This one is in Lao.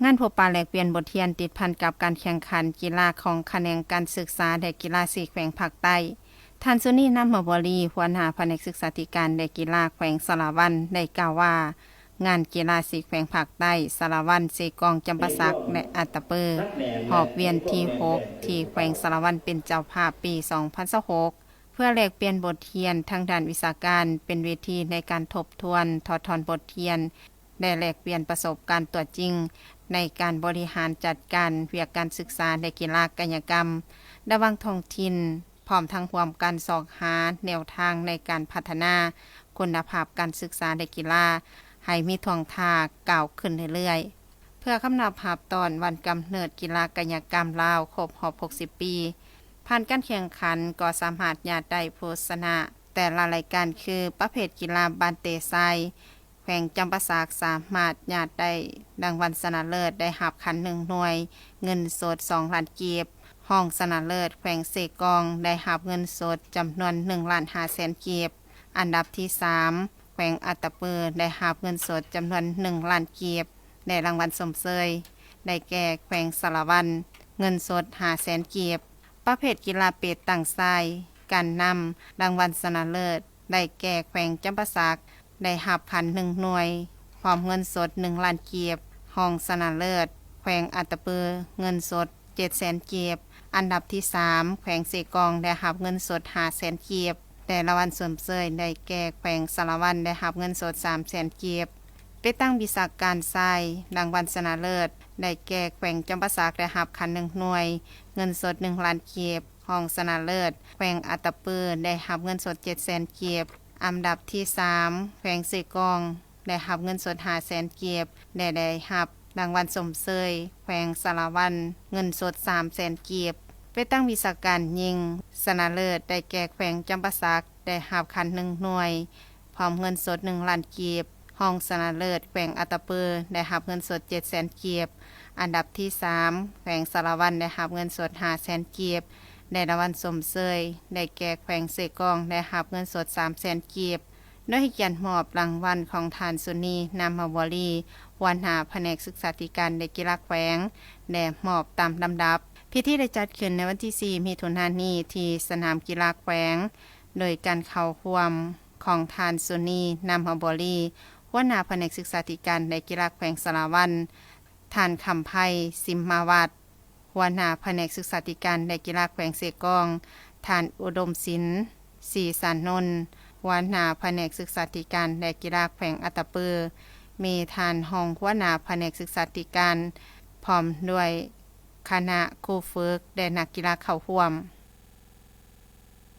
ງານພົບປະແລກປ່ຽນບົດຮຽນຕິດພັນກັບການແຂ່ງຂັນກິລາຂອງຂະແໜງການສຶກສາ ແລະ ກິລາສີ່ແຂວງພາກໃຕ້. ທ່ານ ສຸນີ ນາມມະບໍລີ ຫົວໜ້າພະແນກສຶກສາທິການ ແລະ ກິລາແຂວງສາລະວັນ ໄດ້ກ່າວວ່າ ງານກິລາສີ່ແຂວງພາກໃຕ້ ສາລະວັນ, ເຊກອງ, ຈຳປາສັກ ແລະ ອັດຕະປື ຮອບວຽນທີຫົກ ທີ່ແຂວງສາລະວັນເປັນເຈົ້າພາບປີສອງພັນຊາວຫົກ ເພື່ອແລກປ່ຽນບົດຮຽນທາງດ້ານວິຊາການ, ເປັນເວທີໃນການທົບທວນ, ຖອດຖອນບົດຮຽນ ແລະ ແລກປ່ຽນປະສົບການຕົວຈິງໃນການບໍລິຫານຈັດການວຽກການສຶກສາ ແລະ ກິລາກາຍະກຳລະຫວ່າງທ້ອງຖິ່ນ, ພ້ອມທັງຮ່ວມກັນຊອກຫາແນວທາງໃນການພັດທະນາຄຸນນະພາບການສຶກສາ ແລະ ກິລາ ໃຫ້ມີທ່ວງທ່າກ້າວຂຶ້ນເລື້ອຍໆ. ເພື່ອຄຳນັບຮັບຕ້ອນວັນກຳເນີດກິລາກາຍະກຳລາວຄົບຮອບຫົກສິບປີ, ຜ່ານການແຂ່ງຂັນກໍສາມາດຍາດໄດ້ຜູ້ຊະນະແຕ່ລະລາຍການ ຄື ປະເພດກິລາບານເຕະຊາຍ, ແຂວງຈຳປາສັກສາມາດຍາດໄດ້ລາງວັນຊະນະເລີດໄດ້ຮັບຂັນໜຶ່ງໜ່ວຍ, ເງິນສົດສອງລ້ານກີບ, ຮອງຊະນະເລີດແຂວງເຊກອງໄດ້ຮັບເງິນສົດຈຳນວນໜຶ່ງລ້ານຫ້າແສນກີບ, ອັນດັບທີສາມ ແຂວງອັດຕະປືໄດ້ຮັບເງິນສົດຈຳນວນໜຶ່ງລ້ານກີບ ແລະ ລາງວັນຊົມເຊີຍໄດ້ແກ່ແຂວງສາລະວັນ ເງິນສົດຫ້າແສນກີບ. ປະເພດກິລາເປຕັງຊາຍ ການນຳ, ລາງວັນຊະນະເລີດໄດ້ແກ່ແຂວງຈຳປາສັກ ໄດ້ຮັບຂັນໜຶ່ງໜ່ວຍ ພ້ອມເງິນສົດໜຶ່ງລ້ານກີບ, ຮອງຊະນະເລີດແຂວງອັດຕະປື ເງິນສົດເຈັດແສນກີບ, ອັນດັບທີສາມ ແຂວງເຊກອງ ໄດ້ຮັບເງິນສົດຫ້າແສນກີບ ແລະ ລາງວັນຊົມເຊີຍໄດ້ແກ່ແຂວງສາລະວັນ ໄດ້ຮັບເງິນສົດສາມແສນກີບ. ເປຕັງວິຊາການຊາຍ ລາງວັນຊະນະເລີດໄດ້ແກ່ແຂວງຈຳປາສັກ ໄດ້ຮັບຂັນໜຶ່ງໜ່ວຍ ເງິນສົດໜຶ່ງລ້ານກີບ, ຮອງຊະນະເລີດແຂວງອັດຕະປືໄດ້ຮັບເງິນສົດເຈັດແສນກີບ, ອັນດັບທີສາມ ແຂວງເຊກອງ ໄດ້ຮັບເງິນສົດຫ້າແສນກີບ ແລະ ໄດ້ຮັບລາງວັນຊົມເຊີຍແຂວງສາລະວັນ ເງິນສົດສາມແສນກີບ. ເປຕັງວິຊາການຍິງ ຊະນະເລີດໄດ້ແກ່ແຂວງຈຳປາສັກ ໄດ້ຮັບຂັນໜຶ່ງໜ່ວຍ ພ້ອມເງິນສົດໜຶ່ງລ້ານກີບ, ຮອງຊະນະເລີດແຂວງອັດຕະປືໄດ້ຮັບເງິນສົດເຈັດແສນກີບ, ອັນດັບທີສາມ ແຂວງສາລະວັນໄດ້ຮັບເງິນສົດຫ້າແສນກີບ ແລະ ລາງວັນຊົມເຊີຍໄດ້ແກ່ແຂວງເຊກອງ ໄດ້ຮັບເງິນສົດສາມແສນກີບ. ໂດຍໃຫ້ກຽດມອບລາງວັນຂອງທ່ານ ສຸນີ ນາມມະບໍລີ ຫົວໜ້າພະແນກສຶກສາທິການ ແລະ ກິລາແຂວງ ແລະ ມອບຕາມລຳດັບ. ພິທີໄດ້ຈັດຂຶ້ນໃນວັນທີສີ່ ມິຖຸນານີ້ ທີ່ສະໜາມກິລາແຂວງ ໂດຍການເຂົ້າຮ່ວມຂອງທ່ານ ສຸນີ ນາມມະບໍລີ ຫົວໜ້າພະແນກສຶກສາທິການ ແລະ ກິລາແຂວງສາລະວັນ, ທ່ານ ຄຳໄພ ສິມມະວັດ ຫົວໜ້າພະແນກສຶກສາທິການ ແລະ ກິລາແຂວງເຊກອງ, ທ່ານ ອຸດົມສິນ ສີສານົນ ຫົວໜ້າພະແນກສຶກສາທິການ ແລະ ກິລາແຂວງອັດຕະປື, ມີທ່ານຮອງຫົວໜ້າພະແນກສຶກສາທິການ ພ້ອມດ້ວຍຄະນະຄູຝຶກ ແລະ ນັກກິລາເຂົ້າຮ່ວມ.